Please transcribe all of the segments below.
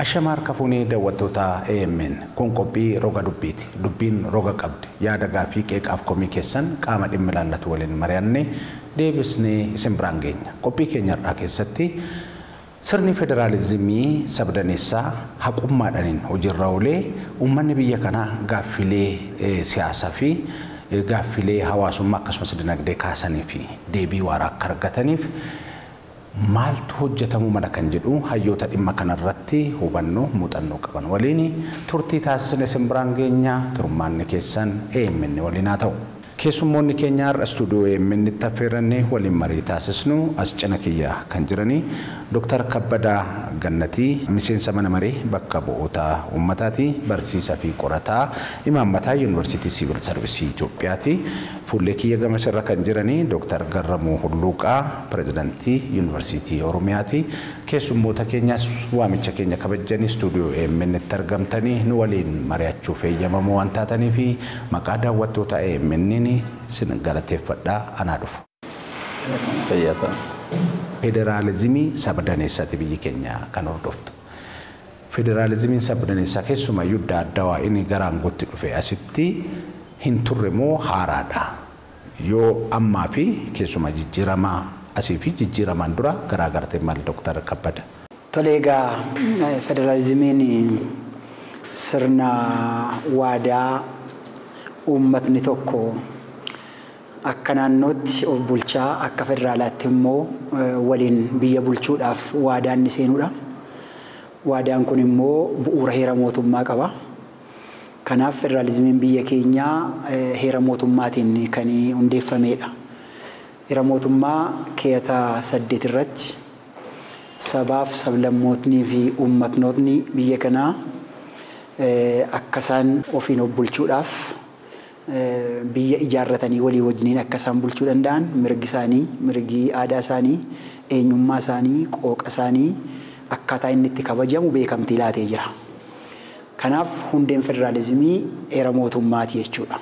Ashamaa harka fuunee daawwattoota AMN kun qophii roga dubbiiti. Dubbiin roga qabdi. Yaada gaaffii qeeqaaf komii keessan qaama dhimmi ilaallatu waliin mari'annee deebisnee isin biraan geenya. Qophii keenya har'aa keessatti sirni federaalizimii sabdaneessaa haqummaadhaan hojiirra oolee uummanni biyya kanaa gaaffilee siyaasaa fi gaaffilee hawaasummaa akkasumas dinagdee kaasanii fi deebii waaraa akka argataniif maaltu hojjetamuu mala kan jedhu hayyoota dhimma kanarratti hubannoo muuxannoo qaban waliin turtii taasisne isin biraan geenya turmaanni keessan AMN waliin haa ta'u. Keessummoonni keenya har'a istuudiyoo AMN tti affeerannee waliin marii taasisnu as cina kiyya kan jiranii Dr. Kabbadaa Gannatii miseensa mana maree bakka bu'oota uummataati barsiisaa fi qorataa imaammataa Yuunivarsiitii Siivil Sarvisii Itoophiyaati. Fuullee kiyya gama irra kan jiranii Dr. Garramuu Hulluuqaa pirezidantii Yuunivarsiitii Oromiyaati. Keessummoota keenyas waamicha keenya kabajanii istuudiyoo AMN tti argamtanii nu waliin mari'achuuf eeyyamamoo waan taatanii fi maqaa daawwattoota AMN isin galateeffadhaa anaa dhufu. Fayyaa ta'a. Federaalizimii sabdaneessaati biyyi keenya kan hordoftu. Federaalizimiin sabdaneessaa keessumayyuu adda inni gara aangootti dhufe asitti hin turre moo haaraadha? Yoo ammaa fi keessumaa jijjiiramaa asii fi jijjiiramaan dura garaagartee maal Dr. Kabbada? Tole egaa federaalizimiin sirna waadaa uummatni tokko akka naannootti of bulchaa akka federaalaatti immoo waliin biyya bulchuudhaaf waadaan ni seenuudha. Waadaan kun immoo bu'uura heera mootummaa qaba. Kanaaf federaalizimiin biyya keenyaa heera mootummaatiin kan hundeeffamedha. Heera mootummaa keeyyata 8 irratti sabaaf sablammootnii fi uummatnootni biyya kanaa akka isaan ofiin of bulchuudhaaf biyya ijaarratanii walii wajjiniin akka isaan bulchuu danda'an mirgi isaanii, mirgi aadaa isaanii, eenyummaa isaanii, qooqa isaanii akkaataa inni itti kabajamu beekamtii laatee jira. Kanaaf hundeen federaalizimii heera mootummaati jechuudha.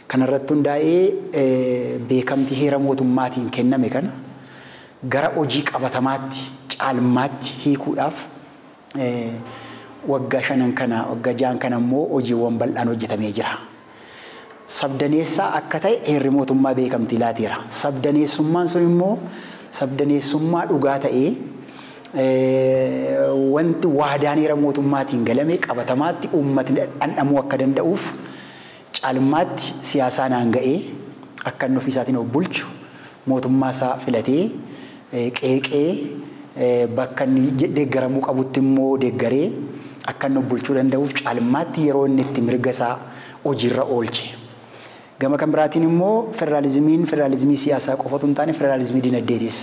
Kanarratti hundaa'ee beekamtii heera mootummaatiin kenname kana gara hojii qabatamaatti caalmaatti hiikuudhaaf waggaa 5 kana waggaa 6 kana immoo hojiiwwan bal'aan hojjetamee jira. Sabdaneessaa akka ta'e heerri mootummaa beekamtii laateera. Sabdaneessummaan sun immoo sabdaneessummaa dhugaa ta'ee wanti waadaan heera mootummaatiin galame qabatamaatti uummatni dhandhamuu akka danda'uuf caalmaatti siyaasaan aanga'ee akka inni ofiisaatiin of bulchu mootummaa isaa filatee qeeqee bakka inni deeggaramuu qabutti immoo deeggaree akka inni of bulchuu danda'uuf caalmaatti yeroo inni itti mirga isaa hojiirra oolche. Gama kan biraatiin immoo federaalizimiin federaalizimii siyaasaa qofatu hin taane federaalizimii dinagdeetis.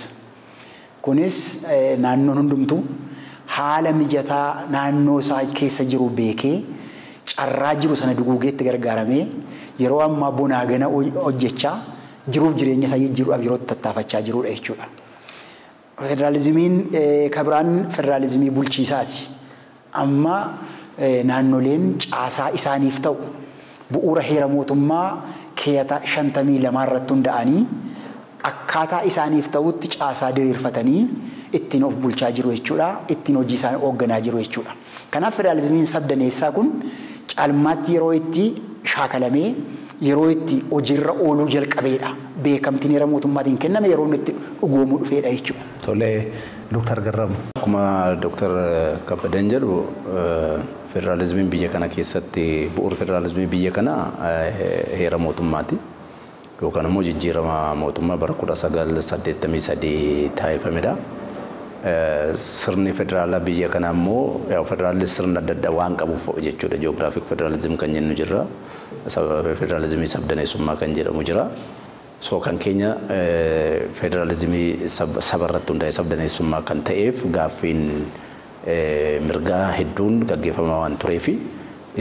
Kunis naannoon hundumtuu haala mijataa naannoo isaa keessa jiru beekee carraa jiru sana duguugeetti gargaaramee yeroo ammaa bonaa gana hojjechaa jiruuf jireenya isaa jijjiiruudhaaf yeroo tattaafachaa jirudha jechuudha. Federaalizimiin kan biraan federaalizimii bulchiisaati. Amma naannoleen caasaa isaaniif ta'u bu'uura heera mootummaa keeyyata 52 irratti hundaa'anii akkaataa isaaniif ta'utti caasaa diriirfatanii ittiin of bulchaa jiru jechuudha. Ittiin hojii isaanii hoogganaa jiru jechuudha. Kanaaf federaalizimiin sabdaneessaa kun caalmaatti yeroo itti shaakalamee yeroo itti hojiirra ooluu jalqabeedha. Beekamtiin heera mootummaatiin kenname yeroo inni itti dhugoomuu dhufeedha jechuudha. Tole Dr. Garramu. Akkuma Dr. Kabbadaan jedhu federaalizimiin biyya kana keessatti bu'uura federaalizimii biyya kanaa heera mootummaati. Yookaan immoo jijjiirama mootummaa bara 1983 taasifamedha. Sirni federaalaa biyya kanaa immoo federaalli sirna adda addaa waan qabuuf jechuudha. Ji'oogiraafik federaalizim kan jennu jirra. Federaalizimii sabdaneessummaa kan jedhamu jira. So kan keenya federaalizimii sabarratti hundaa'e sabdaneessummaa kan ta'eef gaaffiin mirgaa hedduun gaggeeffamaa waan tureefi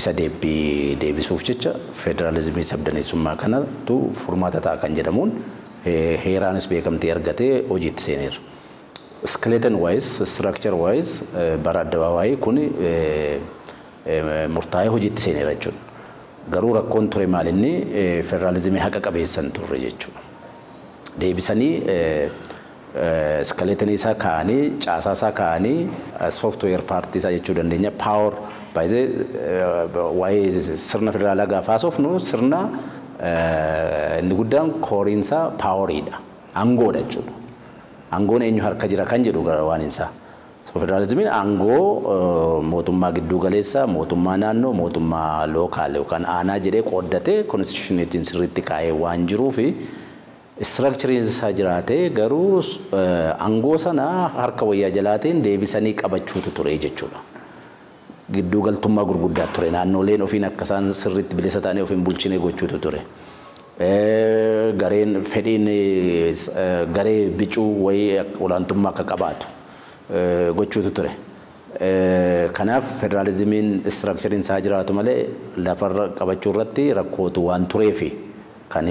isa deebii deebisuuf jecha federaalizimii sabdaneessummaa kanatu furmaata ta'a kan jedhamuun heeraanis beekamtii argatee hojiitti seeneera. Skeleton wise, structure wise bara addabaabaayii kun murtaa'ee hojiitti seeneera jechuudha. Garuu rakkoon ture maalinni federaalizimii haqa qabeessa hin turre jechuudha. Deebisanii Skeletonii isaa kaa'anii, caasaa isaa kaa'anii, software paartii isaa jechuu dandeenya. Power baay'ee waa'ee sirna federaalaa gaafa haasofnu sirna inni guddaan coreiin isaa poweriidha. Aangoodha jechuudha. Aangoon eenyu harka jira kan jedhu waan isaa. Federaalizimiin aangoo mootummaa gidduu galeessa, mootummaa naannoo, mootummaa local yookaan aanaa jedhee qooddatee constitutioniitiin sirriitti kaa'ee waan jiruufi structureiin isaa jiraatee garuu aangoo sana harka wayyaa jalaatiin deebisanii qabachuutu ture jechuudha. Gidduu galtummaa gurguddaa ture. Naannoleen ofiin akka isaan sirriitti bilisa ta'anii ofiin bulchine gochuutu ture. Gareen fedhiin garee bicuu wayii olaantummaa akka qabaatu gochuutu ture. Kanaaf federaalizimiin structureiin isaa jiraatu malee lafarra qabachuu irratti rakkootu waan tureefi kan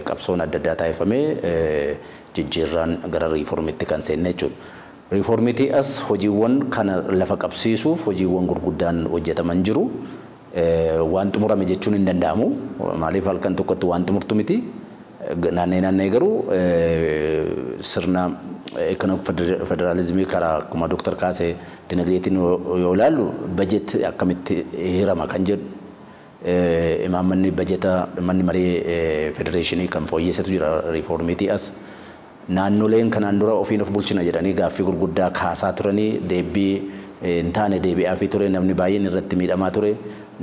qabsoon adda addaa taasifamee jijjiirraan gara reformiitti kan seenne jechuudha. Reformiitii as hojiiwwan kana lafa qabsiisuuf hojiiwwan gurguddaan hojjetaman jiru. Waan xumurame jechuun hin danda'amu. Maaliif halkan tokkotti waan xumurtu miti. Naannee naannee garuu sirna economic federaalizimii karaa akkuma Dooktar kaasee dinagdeetiin yoo ilaallu bajet akkamitti hirama kan jedhu imaammanni bajeta manni maree federeeshinii kan fooyyessetu jira reformiitii as. Naannoleen kanaan dura ofiin of bulchina jedhanii gaaffii gurguddaa kaasaa turanii deebii hin taane deebi'aafii ture, namni baay'een irratti miidhamaa ture.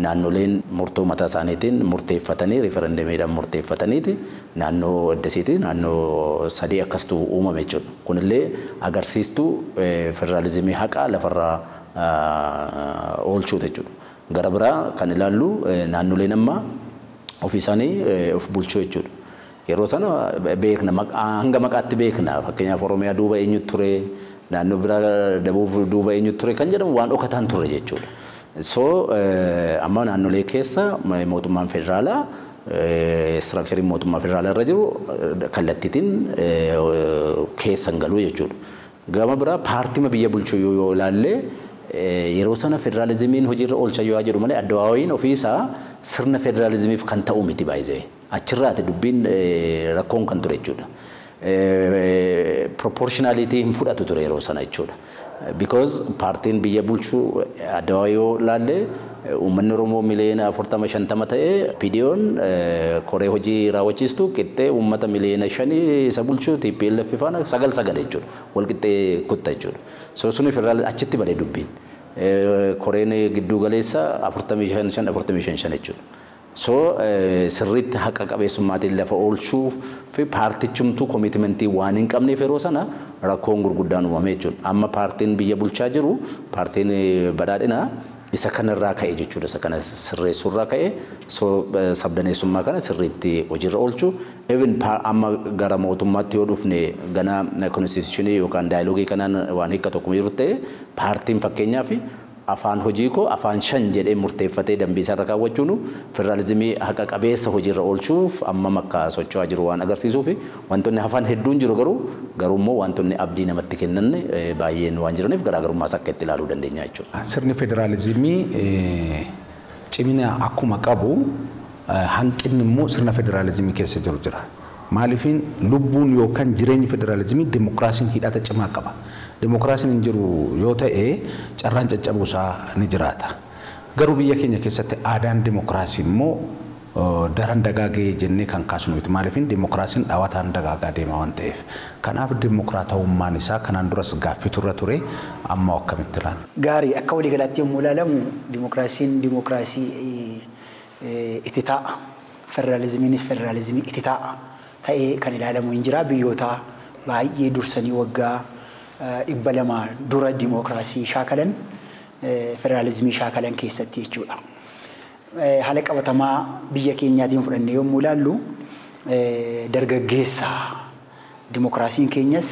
Naannoleen murtoo mataa isaaniitiin murteeffatanii referendumiidhaan murteeffataniiti naannoo eddasiiti naannoo sadii akkastu uumame jechuudha. Kunillee agarsiistuu federaalizimii haqaa lafarraa oolchuudha jechuudha. Gara biraa kan ilaallu naannoleen amma ofii isaanii of bulchuu jechuudha. Yeroo sana beekna, hanga maqaatti beekna. Fakkeenyaaf Oromiyaa duuba eenyutu ture, naannoo biraa Dabuub duuba eenyutu ture kan jedhamu waan dhokataan ture jechuudha. So amma naannolee keessa mootummaan federaalaa structureiin mootummaa federaalaa irra jiru kallattiitiin keessa hin galu jechuudha. Gama biraa paartima biyya bulchuu yoo ilaalle yeroo sana federaalizimiin hojiirra oolcha yoo jedhu malee addawaawiin ofiisaa sirna federaalizimiif kan ta'u miti baay'ee. Achirraati dubbiin rakkoon kan ture jechuudha. Proportionality hin fudhatu ture yeroo sana jechuudha. Because paartiin biyya bulchuu addawaawii yoo ilaalle uummanni Oromoo miliyoona 40-50 ta'ee PDO'n koree hojii raawwachiistu qixxee uummata miliyoona 5 isa bulchuu TPLF faana sagal sagal jechuudha. Wal qixxee kutta jechuudha. So suni federaal achitti badee dubbiin. Koreen gidduu galeessa 45 5 45 5 jechuudha. So sirriitti haqa qabeessummaatiin lafa oolchuu fi paartichumtuu commitmentii waan hin qabneef yeroo sana rakkoon gurguddaan uumame jechuudha. Amma paartiin biyya bulchaa jiru paartiin badhaadhinaa isa kanarraa ka'e jechuudha. Isa kana sirreessuurraa ka'e so sabdaneessummaa kana sirriitti hojiirra oolchuu. Even amma gara mootummaatti yoo dhufne gana constitutionii yookaan dialogueii kanaan waan hiika tokko jiru ta'e paartiin fakkeenyaaf afaan hojii koo afaan shan jedhee murteeffatee dambii isaarra kaawwachuun federaalizimii haqa qabeessa hojiirra oolchuuf ammam akka socho'aa jiru waan agarsiisuuf wantoonni hafan hedduun jiru, garuu immoo wantoonni abdii namatti kennan baay'een waan jiraniif garaagarummaas akka itti ilaaluu dandeenya jechuudha. Sirni federaalizimii cimina akkuma qabu hanqinni immoo sirna federaalizimii keessa jiru jira. Maaliifin lubbuun yookaan jireenyi federaalizimii dimokiraasiin hidhata cimaa qaba. Dimokiraasiin hin jiru yoo ta'e carraan caccabuusaa ni jiraata. Garuu biyya keenya keessatti aadaan dimokiraasii immoo daran dagaagee jennee kan kaasnu miti. Maaliifin dimokiraasiin dhaawataan dagaagaa deema waan ta'eef. Kanaaf dimokiraatawummaan isaa kanaan duras gaaffii turre ture, amma akkamitti ilaala? Gaarii, akka waliigalaatti yommuu ilaalamu dimokiraasiin dimokiraasii itti taa'a. Federaalizimiinis federaalizimii itti taa'a ta'ee kan ilaalamu hin jira. Biyyoota baay'ee dursanii waggaa 200 dura dimokiraasii shaakalan, federaalizimii shaakalan keessatti jechuudha. Haala qabatamaa biyya keenyaatiin fudhannee yommuu ilaallu dargaggeessa dimokiraasiin keenyas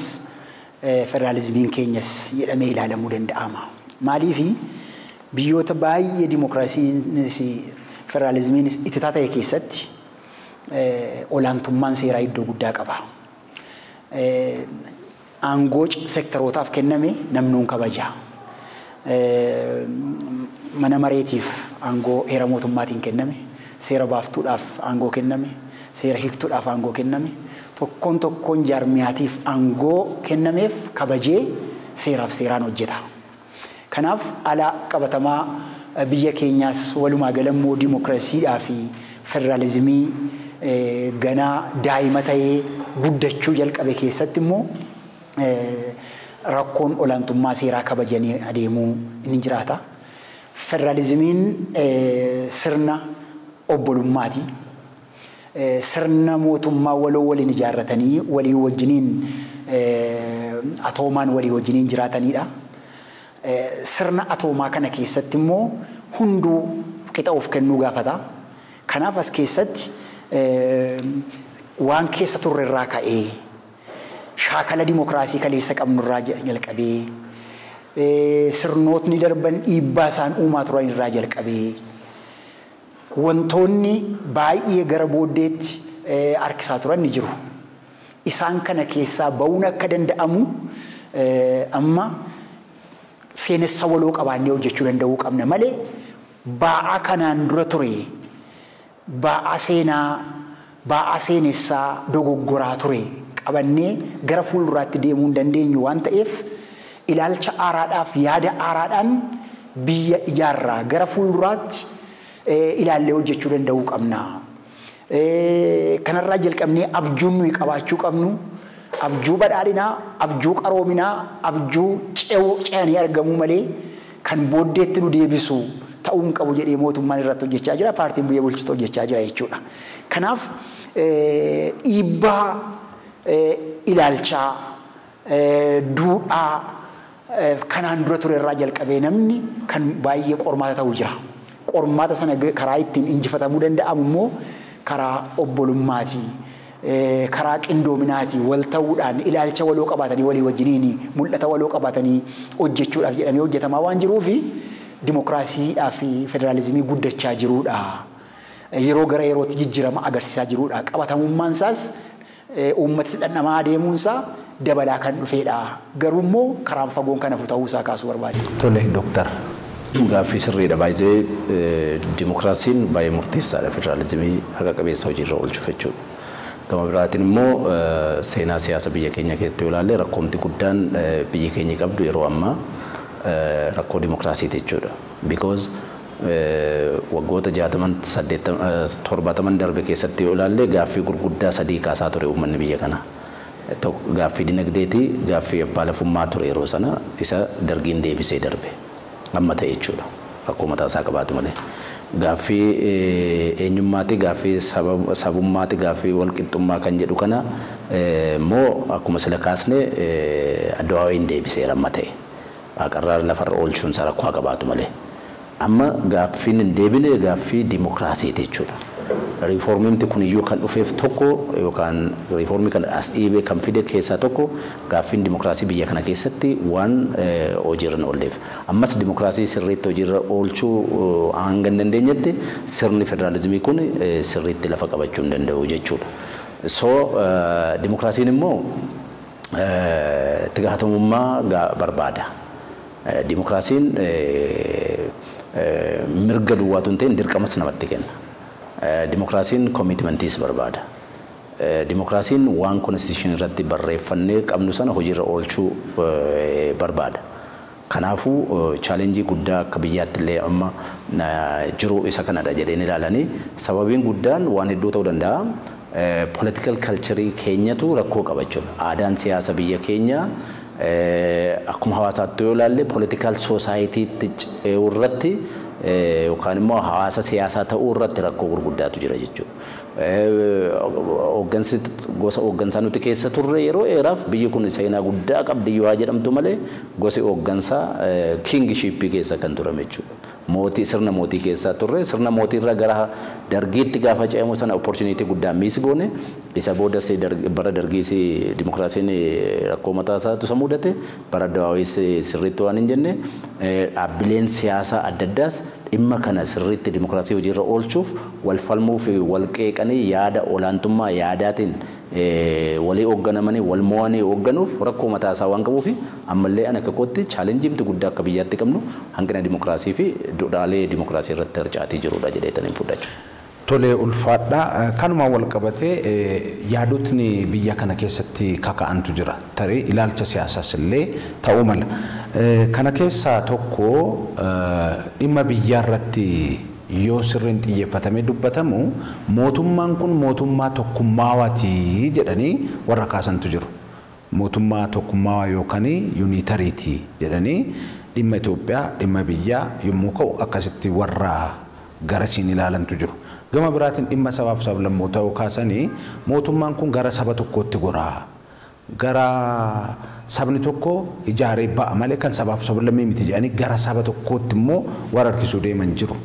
federaalizimiin keenyas jedhamee ilaalamuu danda'ama. Maaliifi biyyoota baay'ee dimokiraasiinis federaalizimiinis itti ta'e keessatti olaantummaan seeraa iddoo guddaa qaba. Aangoo sektarootaaf kenname namnuun kabaja. Mana mareetiif aangoo heera mootummaatiin kenname, seera baaftuudhaaf aangoo kenname, Seera hiiktuudhaaf aangoo kenname. Tokkoon tokkoon jaarmiyaatiif aangoo kennameef kabajee seeraaf seeraan hojjeta. Kanaaf ala qabatamaa biyya keenyaas walumaa galammoo dimookiraasiidhaa fi federaalizimii ganaa daa'ima ta'ee guddachuu jalqabe keessatti immoo rakkoon olaantummaa seeraa kabajanii adeemuu ni jiraata. Federaalizimiin sirna obbolummaati. Sirna mootummaa waloo waliin ijaarratanii walii wajjiniin atoomaan walii wajjiniin jiraatanidha. Sirna atoomaa kana keessatti immoo hunduu qixa of kennuu gaafata. Kanaaf as keessatti waan keessa turre irraa ka'ee shaakala dimookiraasii kaleessa qabnurraa jalqabee sirnootni darban dhiibbaa isaan uumaa turan irraa jalqabee wantoonni baay'ee gara booddeetti harkisaa turan ni jiru. Isaan kana keessaa ba'uun akka danda'amu amma seenessa waloo qabaannee hojjechuu danda'uu qabna malee ba'aa kanaan dura ture ba'aa seenaa ba'aa seenessaa dogoggoraa ture qabannee gara fuulduraatti deemuu hin dandeenyu waan ta'eef ilaalcha haaraadhaaf yaada haaraadhaan biyya ijaarraa gara fuulduraatti ilaallee hojjechuu danda'uu qabna. Kanarraa jalqabnee abjuun nuyi qabaachuu qabnu abjuu badhaadhinaa, abjuu qaroominaa, abjuu ce'anii argamuu malee kan booddeetti nu deebisu ta'uu hin qabu jedhee mootummaan irratti hojjechaa jira, paartiin biyya bulchitu hojjechaa jira jechuudha. Kanaaf dhiibbaa ilaalchaa duudhaa kanaan dura ture irraa jalqabee namni kan baay'ee qormaata ta'uu jira. Qormaata sana karaa ittiin injifatamuu danda'amu immoo karaa obbolummaati. Karaa qindoominaati wal ta'uudhaan ilaalcha waloo qabaatanii walii wajjiniin mul'ata waloo qabaatanii hojjechuudhaaf jedhamee hojjetamaa waan jiruufi dimookiraasiidhaa fi federaalizimii guddachaa jiruudha. Yeroo gara yerootti jijjiirama agarsiisaa jiruudha. Qabatamummaan isaas uummatis dhandhamaa adeemuunsaa dabalaa kan dhufeedha. Garuu immoo karaan fagoon kan hafu ta'uu isaa kaasuu barbaade. Tole Dooktar. Gaaffii sirriidha. Baay'ee dimookiraasiin baay'ee murteessaadha federaalizimii haqa qabeessa hojiirra oolchuuf jechuudha. Gama biraatiin immoo seenaa siyaasa biyya keenya keessatti yoo ilaalle rakkoomti guddaan biyyi keenya qabdu yeroo ammaa rakkoo dimookiraasiiti jechuudha. Because waggoota 60 70 darbe keessatti yoo ilaalle gaaffii gurguddaa sadii kaasaa ture uummanni biyya kanaa. Gaaffii dinagdeeti, gaaffii abbaa lafummaa ture yeroo sana isa dargiin deebisee darbe amma ta'e jechuudha. Rakkoo mataa isaa qabaatu malee. Gaaffii eenyummaati, gaaffii sabummaati, gaaffii walqixxummaa kan jedhu kana immoo akkuma sila kaasne addawaawiin deebiseera amma ta'e. Haqarraa lafarra oolchuun isaa rakkoo qabaatu malee. Amma gaaffiin hin deebine gaaffii dimookiraasiiti jechuudha. Riiformiimti kun iyyuu kan dhufeef tokko yookaan riiformii kana as dhiibee kan fide keessaa tokko gaaffiin dimookiraasii biyya kana keessatti waan hojiirra hin oolleef. Ammas dimookiraasii sirriitti hojiirra oolchuu hanga hin dandeenyetti sirni federaalizimii kun sirriitti lafa qabachuu hin danda'u jechuudha. So dimookiraasiin immoo itti gaafatamummaa barbaada. Dimookiraasiin mirga duwwaatu hin ta'in dirqamas namatti kenna. Dimookiraasiin commitmentiis barbaada. Dimookiraasiin waan constitution irratti barreeffannee qabnu sana hojiirra oolchuu barbaada. Kanaafuu challenge guddaa akka biyyaatti illee amma jiru isa kanadha jedheen ilaalanii sababiin guddaan waan hedduu ta'uu danda'a. Political culture keenyatu rakkoo qaba jechuudha. Aadaan siyaasa biyya keenyaa akkuma hawaasaatti yoo ilaalle political society-tti ce'uu irratti yookaan immoo hawaasa siyaasaa ta'uu irratti rakkoo gurguddaatu jira jechuudha. Hooggansi gosa hooggansaa nuti keessa turre yeroo dheeraaf biyyi kun seenaa guddaa qabdi yoo jedhamtu malee gosi hooggansaa kingship keessa kan turame jechuudha. Mootii sirna mootii keessa turre sirna mootii irraa gara dargiitti gaafa ce'amu sana opportunity guddaa miss goone isa boodas bara dargiis dimokiraasiin rakkoo mataa isaatu isa mudate bara dawaawis sirriitti waan hin jenne dhaabbileen siyaasaa adda addaas dhimma kana sirriitti dimokiraasii hojiirra oolchuuf wal falmuu fi wal qeeqanii yaada olaantummaa yaadaatiin walii hoogganamanii wal mo'anii hoogganuuf rakkoo mataa isaa waan qabuuf ammallee ani akka kootti challenge-imti guddaa akka biyyaatti qabnu hanqina dimokiraasii fi duudhaalee dimokiraasii irratti harcaatii jirudha jedheetanii fudhachu. Tole ulfaadha. Kanumaan wal qabatee yaadotni biyya kana keessatti kaka'antu jira. Tarii ilaalcha siyaasaas illee ta'uu mala. Kana keessaa tokko dhimma biyyaa irratti yoo sirriin xiyyeeffatamee dubbatamu mootummaan kun mootummaa tokkummaawaati jedhanii warra kaasantu jiru. Mootummaa tokkummaawaa yookaan yuunitariiti jedhanii dhimma Itoophiyaa dhimma biyyaa yommuu ka'u akkasitti warra garasiin ilaalantu jiru. Gama biraatiin dhimma sabaaf sablammootaa yoo kaasanii mootummaan kun gara saba tokkootti goraa. Gara sabni tokko ijaaree ba'a malee kan sabaaf sablammii miti jedhanii gara saba tokkootti immoo warra harkisuu deeman jiru.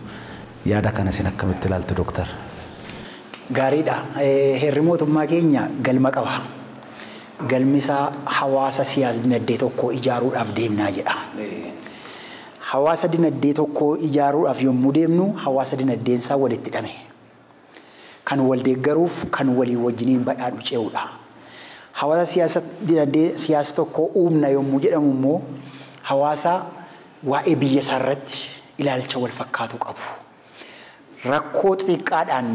Yaada kana isin akkamitti ilaaltu Dooktar? Gaariidha. Heerri mootummaa keenya galma qaba. Galmi isaa hawaasa siyaas dinagdee tokko ijaaruudhaaf deemnaa jedha. Hawaasa dinagdee tokko ijaaruudhaaf yommuu deemnu hawaasa dinagdeen isaa walitti hidhame. Kan wal deeggaruuf kan walii wajjiniin badhaadhu ce'uudha. Hawaasa siyaasa dinagdee siyaasa tokko uumna yommuu jedhamu immoo hawaasa waa'ee biyya isaa irratti ilaalcha wal fakkaatu qabu. Rakkoo xixiqqaadhaan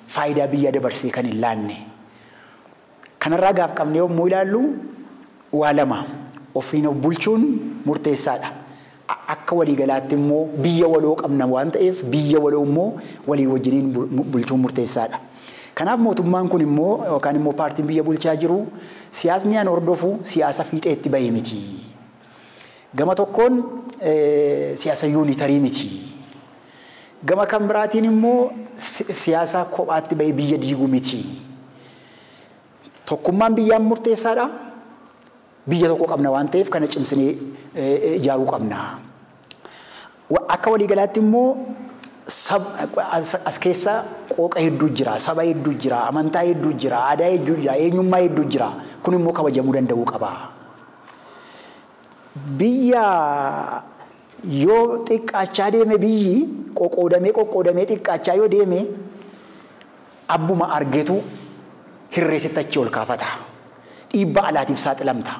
faayidaa biyyaa dabarsee kan hin laanne. Kanarraa gaaf qabnee yommuu ilaallu waa lama ofiin of bulchuun murteessaadha. Akka waliigalaatti immoo biyya waloo qabna waan ta'eef biyya waloo immoo walii wajjiniin bulchuun murteessaadha. Kanaaf mootummaan kun immoo yookaan immoo paartiin biyya bulchaa jiru siyaasni an hordofu siyaasa fiixeetti bahe miti. Gama tokkoon siyaasa yuunitarii miti. Gama kan biraatiin immoo siyaasa kophaatti bahe biyya diigu miti. Tokkummaan biyyaan murteessaadha. Biyya tokko qabna waan ta'eef kana cimsinee ijaaruu qabna. Akka waliigalaatti immoo as keessa qooqa hedduu jira, saba hedduu jira, amantaa hedduu jira, aadaa hedduu jira, eenyummaa hedduu jira. Kun immoo kabajamuu danda'uu qaba. Biyya yoo xiqqaachaa deeme biyyi qoqqoodamee qoqqoodamee xiqqaachaa yoo deeme abbuma argetu hirreessitti achi ol kaafata. Dhiibbaa alaatiif saaxilamta.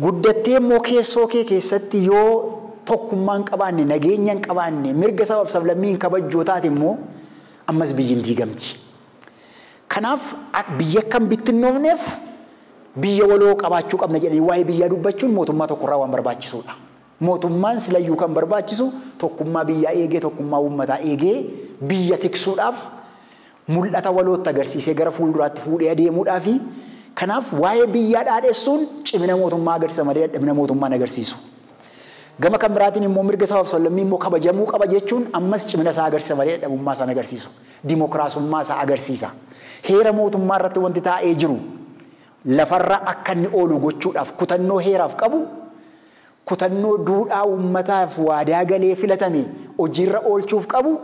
Guddattee immoo keessoo kee keessatti yoo tokkummaa hin qabaanne, nageenya hin qabaanne, mirga sabaaf sablammii hin kabajjoo taate immoo ammas biyyi hin diigamti. Kanaaf biyya akka hin bittinnoofneef biyya waloo qabaachuu qabna jedhanii waa'ee biyyaa dubbachuun mootummaa tokkorraa waan barbaachisuudha. Mootummaan silayyuu kan barbaachisu tokkummaa biyyaa eegee, tokkummaa uummataa eegee biyya tiksuudhaaf mul'ata walootti agarsiisee gara fuulduraatti fuudhee adeemuudhaafi kanaaf waa'ee biyyaa dhaadhessuun cimina mootummaa agarsiisa malee dadhabina mootummaa hin agarsiisu. Gama kan biraatiin immoo mirga sabaaf sablammii immoo kabajamuu qaba jechuun ammas cimina isaa agarsiisa malee dadhabummaa isaa hin agarsiisu. Dimookiraasummaa isaa agarsiisa. Heera mootummaa irratti wanti taa'ee jiru lafarra akka inni oolu gochuudhaaf kutannoo heeraaf qabu, kutannoo duudhaa uummataaf waadaa galee filatame hojiirra oolchuuf qabu,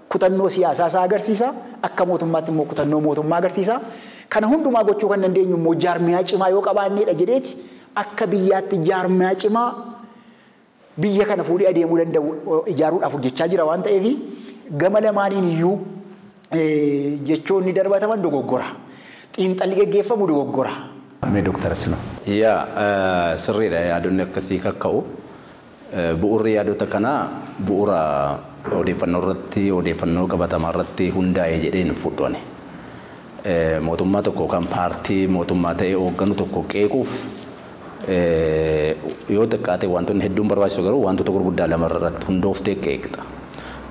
kutannoo siyaasaa isaa agarsiisa. Akka mootummaatti immoo kutannoo mootummaa agarsiisa. Kana hundumaa gochuu kan dandeenyu immoo jaarmiyaa cimaa yoo qabaanneedha jedheeti akka biyyaatti jaarmiyaa cimaa biyya kana fuudhee adeemuu danda'u ijaaruudhaaf hojjechaa jira waan ta'eef gama lamaaniin iyyuu jechoonni darbataman dogoggora. Xiinxalli geggeeffamu dogoggora. Mee Dooktar Sinoo. Yaa sirriidha yaadonni akkasii kakka'u. Bu'uurri yaadota kanaa bu'uura odeeffannoo irratti odeeffannoo qabatamaa irratti hundaa'e jedheen fudhane. Mootummaa tokko yookaan paartii mootummaa ta'ee hoogganu tokko qeequuf yoo xiqqaate wantoonni hedduun barbaachisu garuu wantoota gurguddaa lama irratti hundooftee qeeqxa.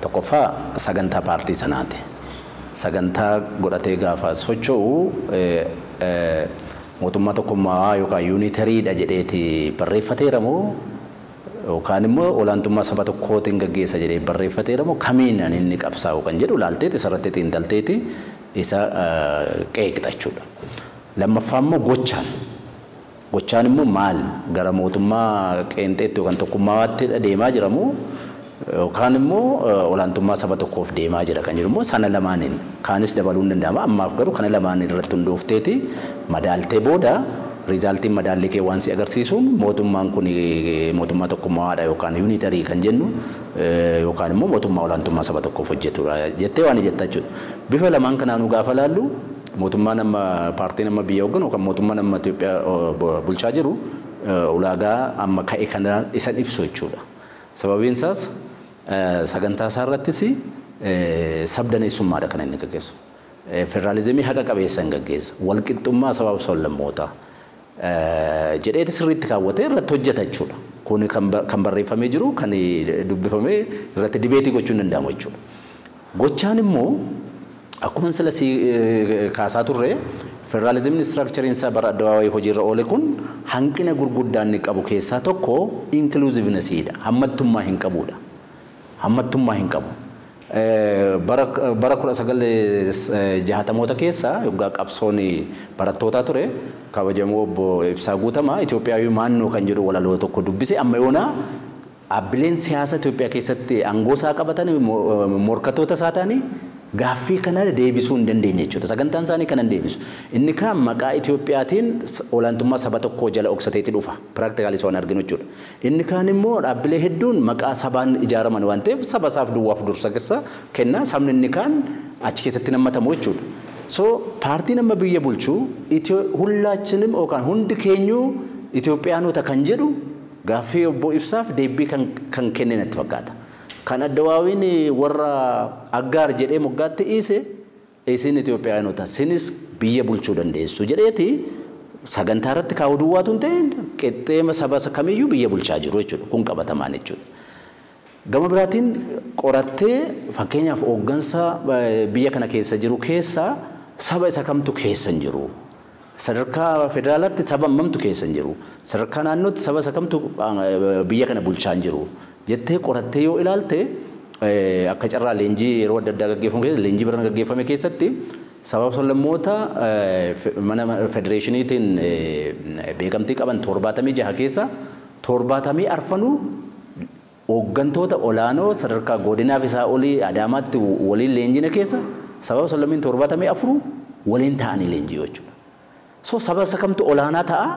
Tokkoffaa sagantaa paartii sanaati. Sagantaa godhatee gaafa socho'u mootummaa tokkummaa yookaan yuunitariidha jedheeti barreeffateera moo yookaan immoo olaantummaa saba tokkootiin gaggeessa jedhee barreeffateera moo kamiin inni qabsaa'u kan jedhu laalteeti isarratti xiinxalteeti isa qeeqxa jechuudha. Lammaffaa immoo gochaan. Gochaan immoo maal gara mootummaa qeenxeetti yookaan tokkummaatti deemaa jira moo yookaan immoo olaantummaa saba tokkoof deemaa jira kan jedhu immoo sana lamaaniin kaanis dabaluun danda'ama. Ammaaf garuu kana lamaaniin irratti hundoofteeti madaaltee booda riizaaltiin madaallii kee waan si agarsiisuun mootummaan kun mootummaa tokkummaadha yookaan yuunitarii kan jennu yookaan immoo mootummaa olaantummaa saba tokkoof hojjetudha jettee waan jetta jechuudha. Bifa lamaan kanaanuu gaafa laallu mootummaan amma paartiin amma biyya hoogganu yookaan mootummaan amma Itoophiyaa bulchaa jiru ulaagaa amma ka'e kana isa ibsu jechuudha. Sababiin isaas sagantaa isaa irrattis sabdaneessummaadha kan inni gaggeessu. Federaalizimii haqa qabeessa hin gaggeessa. Walqixxummaa sabaaf sablammootaa jedheeti sirriitti kaawwatee irratti hojjeta jechuudha. Kun kan barreeffamee jiru kan dubbifamee irratti dibeetii gochuun danda'amu jechuudha. Gochaan immoo akkuma sila kaasaa turre federaalizimni istiraakchariin isaa bara addawaawayii hojiirra oole kun hanqina gurguddaa inni qabu keessaa tokko inkluuziivnesiidha. Hammattummaa hin qabudha. Hammattummaa hin qabu. Bara 1960moota keessa yoggaa qabsoon barattootaa ture kabajamoo obbo Ibsaa Guutamaa Itoophiyaawii maannoo kan jedhu walaloo tokko dubbise amma yoonaa dhaabbileen siyaasa Itoophiyaa keessatti aangoo isaa qabatan morkattoota isaa ta'anii gaaffii kana deebisuu hin dandeenye jechuudha. Sagantaan isaanii kana hin deebisu. Inni kaan maqaa Itoophiyaatiin olaantummaa saba tokkoo jala oksateeti dhufa. Piraaktikaalii waan arginu jechuudha. Inni kaan immoo dhaabbilee hedduun maqaa sabaan ijaaraman waan ta'eef saba isaaf duwwaaf dursa keessa kennaa sabni inni kaan achi keessatti hammatamu jechuudha. So paartiin amma biyya bulchu hullachinim yookaan hundi keenyuu Itoophiyaanota kan jedhu gaaffii obbo Ibsaaf deebii kan kenne natti fakkaata. Kan addawaawiin warra aggaar jedhee moggaatti dhiise isin Itoophiyaanota sinis biyya bulchuu dandeessu jedheeti sagantaa irratti kaa'uu duwwaatu hin ta'in qixxeema saba kamiyyuu biyya bulchaa jiru jechuudha. Kun qabatamaan jechuudha. Gama biraatiin qorattee fakkeenyaaf hooggansa biyya kana keessa jiru keessaa saba isa kamtu keessa hin jiru. Sadarkaa federaalaatti saba hammamtu keessa hin jiru. Sadarkaa naannootti saba isa kamtu biyya kana bulchaa hin jiru. Jettee qorattee yoo ilaalte akka carraa leenjii yeroo adda addaa gaggeeffamu keessatti leenjii biraan gaggeeffame keessatti sababa sablammoota mana federeeshiniitiin beekamtii qaban 76 keessa 74 hooggantoota olaanoo sadarkaa godinaaf isaa olii Adaamaatti waliin leenjina keessa sababa sablammiin 74 waliin ta'anii leenjii jechuudha. So saba isa kamtu olaanaa ta'a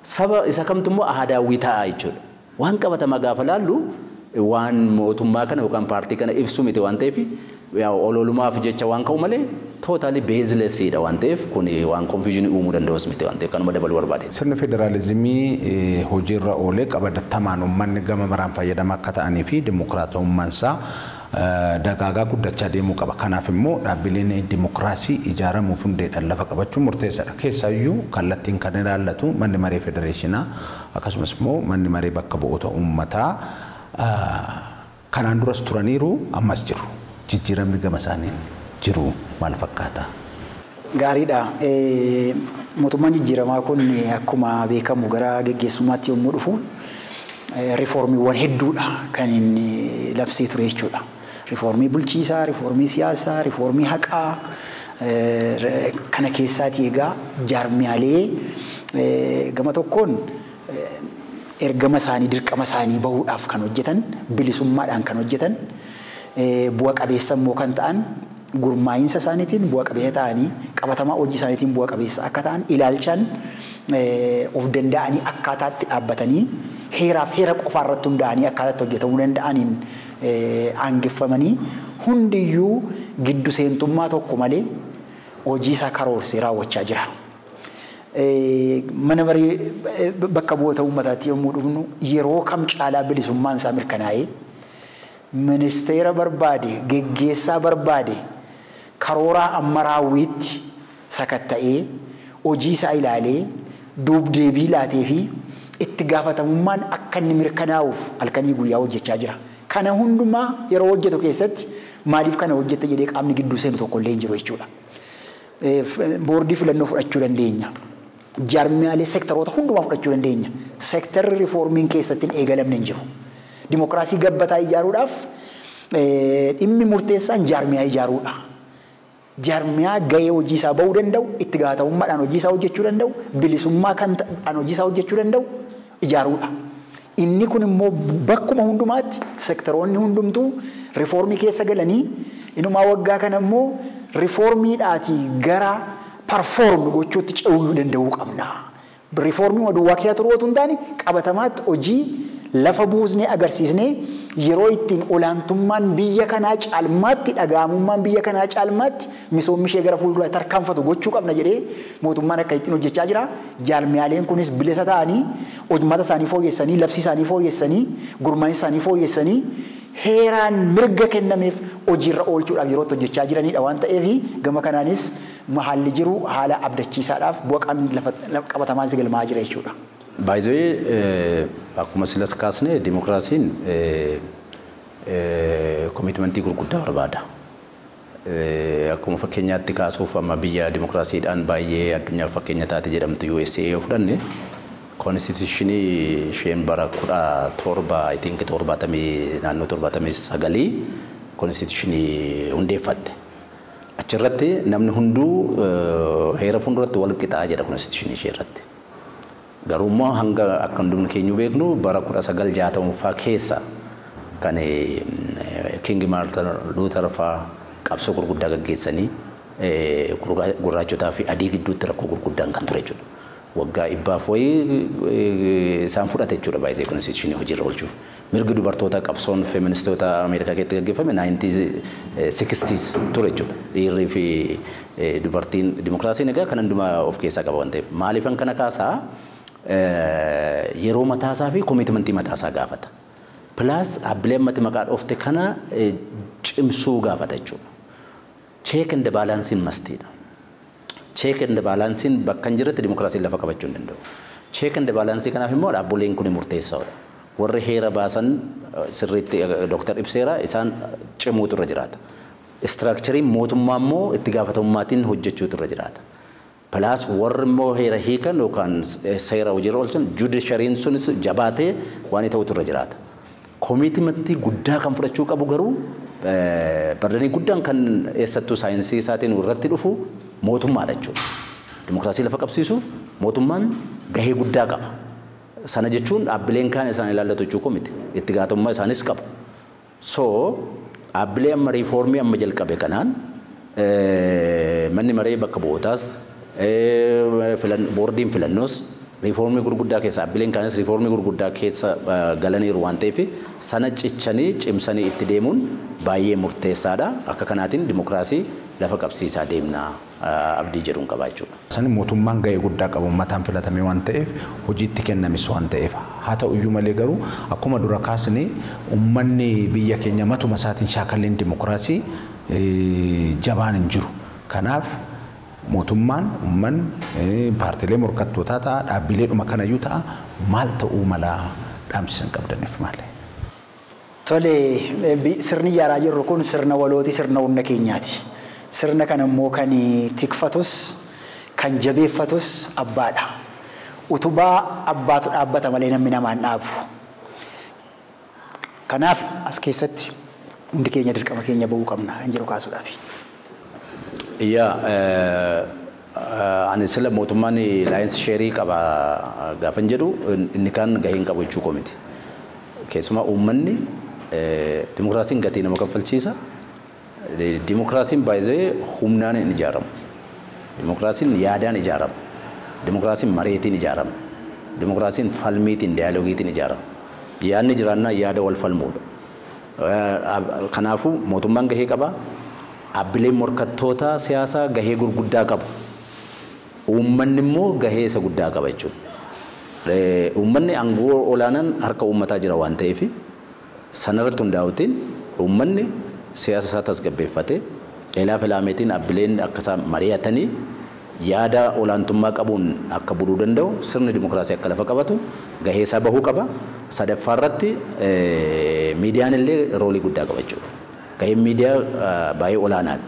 saba isa kamtu immoo aadaawwii ta'a jechuudha. Waan qabatamaa gaafa laallu waan mootummaa kana yookaan paartii kana ibsu miti waan ta'eef ololumaaf jecha waan ka'u malee tootaalii beezilesiidha waan ta'eef kun waan konfiizinii uumuu danda'us miti waan ta'eef kanuma dabaluu barbaade. Sirni federaalizimii hojiirra oolee qabatamaan uummanni gama maraan fayyadamaa akka ta'anii fi dimokiraatummaan isaa dagaagaa guddachaa deemuu qaba. Kanaaf immoo dhaabbileen dimokiraasii ijaaramuuf hundeedhaan lafa qabachuun murteessaadha. Keessaayyuu kallattiin kan ilaallatu manni maree federeeshinaa akkasumas immoo manni maree bakka bu'oota uummataa kanaan duras turaniiru ammas jiru. Jijjiiramni gama isaaniin jiru maal fakkaata? Gaariidha. Mootummaan jijjiiramaa kun akkuma beekamu gara geggeessummaatti yommuu dhufu riiformiiwwan hedduudha kan inni labsee ture jechuudha. Riiformii bulchiisaa, riiformii siyaasaa, riiformii haqaa kana keessaati egaa jaarmiyaalee gama tokkoon ergama isaanii dirqama isaanii bahuudhaaf kan hojjetan bilisummaadhaan kan hojjetan bu'a qabeessa immoo kan ta'an gurmaa'insa isaaniitiin bu'a qabeessa ta'anii qabatamaa hojii isaaniitiin bu'a qabeessa akka ta'an ilaalchaan of danda'anii akkaataatti dhaabbatanii heeraaf heera qofaa irratti hundaa'anii akkaataatti hojjetamuu danda'aniin aangeffamanii hundiyyuu giddu seentummaa tokko malee hojii isaa karoorsee raawwachaa jira. Mana maree bakka bu'oota uummataatti yommuu dhufnu yeroo kam caalaa bilisummaan isaa mirkanaa'ee ministeera barbaade geggeessaa barbaade karooraa amma raawwiitti sakatta'ee hojii isaa ilaalee duub-deebii laatee fi itti gaafatamummaan akka inni mirkanaa'uuf halkanii guyyaa hojjechaa jira. Kana hundumaa yeroo hojjetu keessatti maaliif kana hojjette jedhee qaamni gidduu seenu tokko illee hin jiru jechuudha. Boordii filannoo fudhachuu dandeenya. Jaarmiyaalee sektaroota hundumaa fudhachuu dandeenya. Sektarri riiformiin keessatti hin eegalamne hin jiru. Dimokiraasii gabbataa ijaaruudhaaf dhimmi murteessaan jaarmiyaa ijaaruudha. Jaarmiyaa gahee hojii isaa bahuu danda'u, itti gaafatamummaadhaan hojii isaa hojjechuu danda'u, bilisummaa kan ta'an hojii isaa hojjechuu danda'u ijaaruudha. Inni kun immoo bakkuma hundumaatti sektaroonni hundumtuu riiformii keessa galanii inumaa waggaa kana immoo riiformiidhaatii gara parfoorm gochuutti ce'uu danda'uu qabna. Riiformii duwwaa keessa turuu otoo hin taane qabatamaatti hojii lafa buusnee agarsiisnee yeroo ittiin olaantummaan biyya kanaa caalmaatti dhaga'amummaan biyya kanaa caalmaatti misoomni ishee gara fuulduraatti tarkaanfatu gochuu qabna jedhee mootummaan akka ittiin hojjechaa jira. Jaarmiyaaleen kunis bilisa ta'anii hojmaata isaanii fooyyessanii, labsii isaanii fooyyessanii, gurmaa'insa isaanii fooyyessanii heeraan mirga kennameef hojiirra oolchuudhaaf yeroo hojjechaa jiranidha waan ta'eef gama kanaanis haalli jiru haala abdachiisaadhaaf bu'aan lafa qabatamaan si galmaa jira jechuudha. Baay'ee akkuma silas kaasne dimokiraasiin commitmentii gurguddaa barbaada. Akkuma fakkeenyaatti kaasuuf amma biyya dimokiraasiidhaan baay'ee addunyaaf fakkeenya taate jedhamtu USA yoo fudhanne constitutionii isheen bara 17 I think 70 naannoo 79 constitutionii hundeeffatte. Achirratti namni hunduu heera fuulduratti wal qixaa jedha constitutionii ishee irratti. Garuu immoo hanga akka hundumni keenya beeknu bara 1960ffaa keessa kan King Martin Luther faa qabsoo gurguddaa gaggeessanii gurraachotaa fi adii gidduutti rakkoo gurguddaan kan ture jechuudha. Waggaa dhibbaaf wayii isaan fudhate jechuudha baay'ee constitutionii hojiirra oolchuuf. Mirgi dubartoota qabsoon feministoota Ameerikaa keessatti gaggeeffame 1960s ture jechuudha. Dhiirrii fi dubartiin dimokiraasiin egaa kan hundumaa of keessaa qaba waan ta'eef. Maaliifan kana kaasaa yeroo mataasaa fi commitmentii mataasaa gaafata. Plus dhaabbilee ammatti maqaa dhoofte kana cimsuu gaafata jechuudha. Check and balancing mustiidha. Check and balancing bakka hin jirretti dimokiraasiin lafa qabachuu hin danda'u. Check and balancing kanaaf immoo dhaabbileen kun murteessaadha. Warri heera baasan sirriitti Dooktar ibseera isaan cimuutu irra jiraata. Structureiin mootummaa immoo itti gaafatamummaatiin hojjechuutu irra jiraata. Plus warri immoo heera hiikan yookaan seera hojiirra oolchan judiciaryn sunis jabaatee waan ta'utu irra jiraata. Commitmentii guddaa kan fudhachuu qabu garuu burdenii guddaan kan eessattuu saayinsii isaatiin irratti dhufu mootummaadha jechuudha. Dimokiraasii lafa qabsiisuuf mootummaan gahee guddaa qaba. Sana jechuun dhaabbileen kaan isaan ilaallatu jechuu miti. Itti gaafatamummaa isaanis qabu. So dhaabbilee amma reformii amma jalqabe kanaan manni maree bakka bu'ootaas boordiin filannoos reformii gurguddaa keessa dhaabbileen kaanis reformii gurguddaa keessa galaniiru waan ta'eef sana cichanii cimsanii itti deemuun baay'ee murteessaadha. Akka kanaatiin dimokiraasii lafa qabsiisaa deemna abdii jedhuun qaba jechuudha. Sani mootummaan gahee guddaa qabu uummataan filatame waan ta'eef hojiitti kennamis waan ta'eef haa ta'u iyyuu malee garuu akkuma dura kaasne uummanni biyya keenya matuma isaatiin shaakalleen dimokiraasii jabaan hin jiru. Kanaaf mootummaan uummanni paartiilee morkattootaa ta'a dhaabbileedhuma kanayyuu ta'a maal ta'uu mala dhaamsisan qabdaniif maali? Tole sirni ijaaraa jirru kun sirna walooti sirna humna keenyaati. Sirna kana immoo kan tikfatus kan jabeeffatus abbaadha. Utubaa abbaatu dhaabbata malee namni namaan dhaabu. Kanaaf as keessatti hundi keenya dirqama keenya bahuu qabna kan jedhu kaasuudhaafi. Iyyaa ani sila mootummaan lion's shareii qaba gaafan jedhu inni kaan gahee hin qabu jechuu koo miti. Keessumaa uummanni dimokiraasiin gatii nama kaffalchiisa. Dimokiraasiin baay'ee humnaan hin ijaaramu. Dimokiraasiin yaadaan ijaarama. Dimokiraasiin mareetiin ijaarama. Dimokiraasiin falmiitiin dialogueiitiin ijaarama. Yaadni jiraannaa yaada wal falmuudha. Kanaafuu mootummaan gahee qaba. Dhaabbileen morkattoota siyaasaa gahee gurguddaa qabu. Uummanni immoo gahee isa guddaa qaba jechuudha. Uummanni aangoo olaanaan harka uummataa jira waan ta'eef sanarratti hundaa'uutiin uummanni siyaasa isaa tasgabbeeffatee eelaa filaameetiin dhaabbileen akka isaan mari'atanii yaada olaantummaa qabuun akka buluu danda'u sirni dimokiraasii akka lafa qabatu gahee isaa bahuu qaba. Sadaffaa irratti miidiyaan illee roleii guddaa qaba jechuudha. Gaheen miidiyaa baay'ee olaanaadha.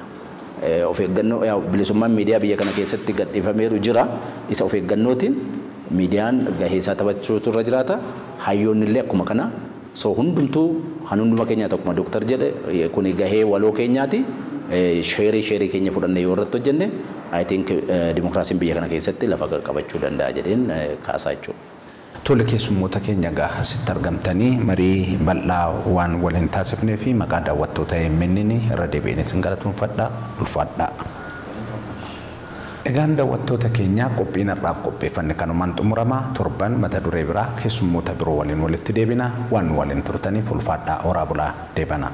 Of eeggannoo bilisummaan miidiyaa biyya kana keessatti gadhiifameeru jira. Isa of eeggannootiin miidiyaan gahee isaa taphachuutu irra jiraata. Hayyoonni illee akkuma kana so hundumtuu kan hunduma keenyaa akkuma dooktar jedhe kuni gahee waloo keenyaati. Shareii keenya fudhannee yoo irratti hojjenne I think dimokiraasiin biyya kana keessatti lafa qabachuu danda'a jedheen kaasaa jechuudha. Tole keessummoota keenya egaa asitti argamtanii marii bal'aa waan waliin taasifnee fi maqaa daawwattoota AMN irra deebiin isin galatoomfadha ulfaadha. Egaan daawwattoota keenya qophiin har'aaf qopheeffanne kanumaan xumurama torban mata duree biraa keessummoota biroo waliin walitti deebina waan waliin turtaniif ulfaadhaa horaa bulaa deebana.